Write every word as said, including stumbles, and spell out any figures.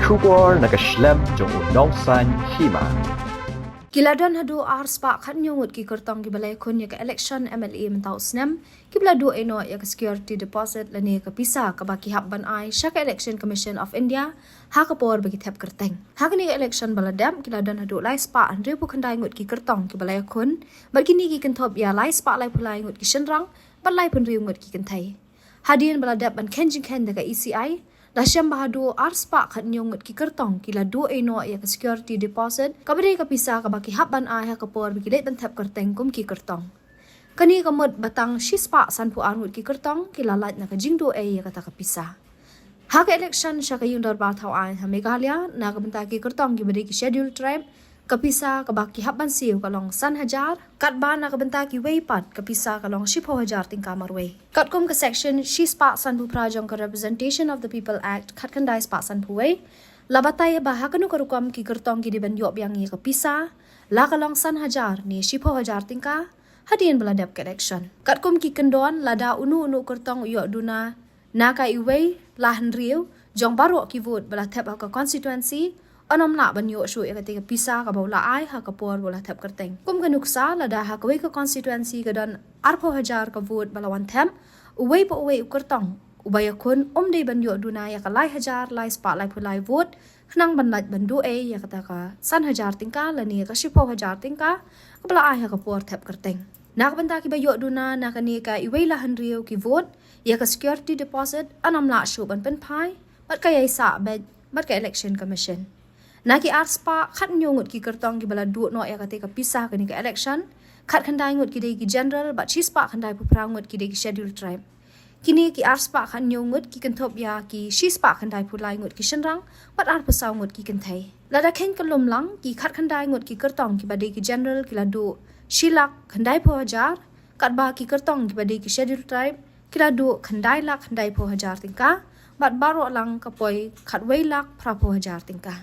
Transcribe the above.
Khubor na ka shlem jong u nongsan hima. Ki la don haduh ar spah khatnyo ngut ki kyrtong kiba la ïakhun ïa ka election M L A mynta u snem, kiba la duh ei noh ïa ka security deposit lane ka pisa kaba ki hap ban ai sha ka Election Commission of India ha ka por ba ki thep kyrteng. Ha kane ka election ba la dep, ki la don haduh lai spah hynriewphew khyndai ngut ki kyrtong kiba la ïakhun, bad kine ki kynthup ïa lai spah laiphew lai ngut ki shynrang bad laiphew hynriew ngut ki kynthei. Hadien ba la dep ban kheiñ jingkheiñ da ka E C I, la shem ba haduh ar spah khatnyo ngut ki kyrtong ki la duh ei noh ïa ka security deposit, kaba dei ka pisa kaba ki hap ban ai ha ka por ba ki leit ban thep kyrteng kum ki kyrtong. Kane ka mut ba tang shi spah sanphew ar ngut ki kyrtong ki la lait na ka jingduh ei ïa kata ka pisa. Ha ka election sha ka Ïing Dorbar Thaw Aiñ ha Meghalaya, na ka bynta ki kyrtong kiba dei ki Scheduled Tribe, ka pisa kaba ki hap ban siew ka long san hajar, katba na ka bynta kiwei pat ka pisa ka long shiphew hajar tyngka marwei. Katkum ka section shi spah sanphew phra jong ka Representation of the People Act khatkhyndai spah sanphew wei, la batai ba ha kano ka rukom ki kyrtong ki dei ban ïoh biang ïa ka pisa, la ka long san hajar ne shiphew hajar tyngka, hadien ba la dep ka election. Katkum ki kyndon, lada uno uno u kyrtong u ïoh duna na ka iwei la hynriew jong baroh ki vote ba la thep ha ka constituency, un ym lah ban ïoh shuh ïa kata ka pisa kaba u la ai ha ka por ba u la thep kyrteng. Kum ka nuksa, lada ha kawei ka constituency ka don arphew hajar ka vote ba la wan thep, uwei pa uwei u kyrtong uba ïakhun um dei ban ïoh duna ïa ka lai hajar lai spah laiphew lai vote, khnang ban lait ban duh ei ïa kata ka san hajar tyngka lane ka shiphew hajar tyngka kaba la ai ha ka por thep kyrteng. Na ka bynta kiba ïoh duna na kane ka iwei la hynriew ki vote ïa ka security deposit, un ym lah shuh ban pynphai bad ka ïaisah beit bad ka Election Commission. Na ki ar spah khatnyo ngut ki kyrtong kiba la duh noh ïa kata ka pisa kane ka election, khatkhyndai ngut ki dei ki general bad shi spah khyndaiphew phra ngut ki dei ki Scheduled Tribe. Kine ki ar spah khatnyo ngut ki kynthup ïa ki shi spah khyndaiphew lai ngut ki shynrang bad arphew saw ngut ki kynthei. Lada kheiñ kyllum lang, ki khatkhyndai ngut ki kyrtong kiba dei ki general ki la duh shi lak khyndaiphew hajar, katba ki kyrtong kiba dei ki Scheduled Tribe ki la duh khyndai lak khyndaiphew hajar tyngka, bad baroh lang ka poi khatwei lak phraphew hajar tyngka.